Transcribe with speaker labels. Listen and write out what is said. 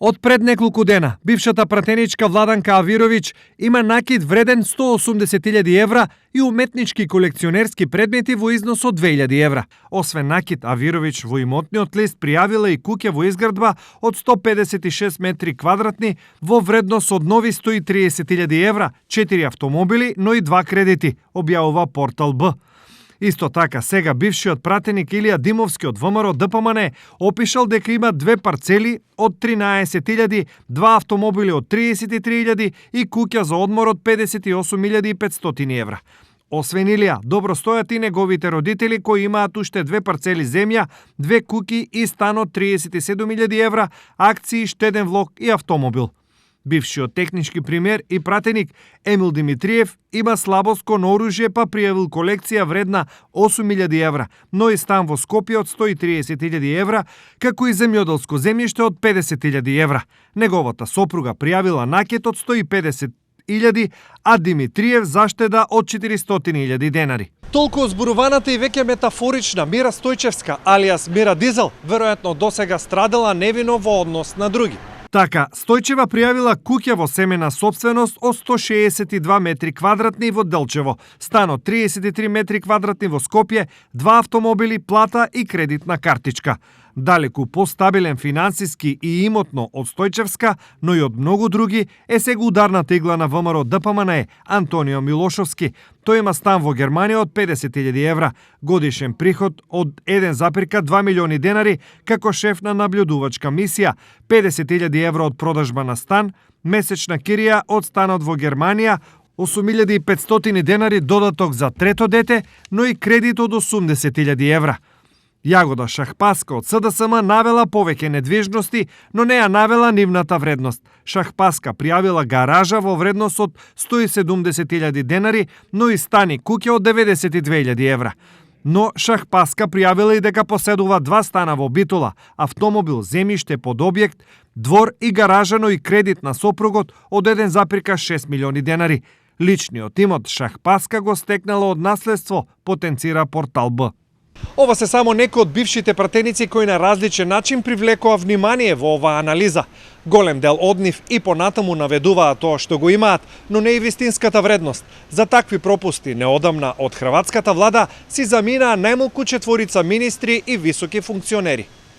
Speaker 1: Од пред неколку дена, бившата пратеничка Владанка Авировиќ има накид вреден 180.000 евра и уметнички колекционерски предмети во износ од 2.000 евра. Освен накид, Авировиќ во имотниот лист пријавила и куќа во изградба од 156 метри квадратни во вредност од нови 130.000 евра, 4 автомобили, но и 2 кредити, објавува портал Б. Исто така, сега бившиот пратеник Илија Димовски од ВМРО ДПМН опишал дека има 2 парцели од 13.000, 2 автомобили од 33.000 и куќа за одмор од 58.500 евра. Освен Илија, добро стојат и неговите родители кои имаат уште 2 парцели земја, 2 куќи и стан од 37.000 евра, акции, штеден влог и автомобил. Бившиот технички премиер и пратеник Емил Димитриев има слабост кон оружје па пријавил колекција вредна 8.000 евра, но и стан во Скопје од 130.000 евра, како и земјоделско земјиште од 50.000 евра. Неговата сопруга пријавила накет од 150.000, а Димитриев заштеда од 400.000 денари. Толку зборуваната и веќе метафорична Мира Стојчевска, алијас Мира Дизел, веројатно досега страдала невино во однос на други. Така, Стојчева пријавила куќа во семена собственост од 162 метри квадратни во Делчево, стан од 33 метри квадратни во Скопје, 2 автомобили, плата и кредитна картичка. Далеку постабилен финансиски и имотно од Стојчевска, но и од многу други, е сега ударната игла на ВМРО ДПМН Антонио Милошовски. Тој има стан во Германија од 50.000 евра, годишен приход од 1,2 милиони денари како шеф на наблюдувачка мисија, 50.000 евра од продажба на стан, месечна кирија од станот во Германија, 8.500 денари додаток за трето дете, но и кредит од 80.000 евра. Јагода Шахпаска од СДСМ навела повеќе недвижности, но не ја навела нивната вредност. Шахпаска пријавила гаража во вредност од 170.000 денари, но и стани куќа од 92.000 евра. Но Шахпаска пријавила и дека поседува 2 стана во Битола, автомобил, земјиште под објект, двор и гаража, но и кредит на сопругот од 1,6 милиони денари. Личниот имот Шахпаска го стекнала од наследство, потенцира портал Б. Ова се само некои од бившите пратеници кои на различен начин привлекоа внимание во оваа анализа. Голем дел од нив и понатаму наведуваат тоа што го имаат, но не и вистинската вредност. За такви пропусти неодамна од хрватската влада си заминаа најмалку 4 министри и високи функционери.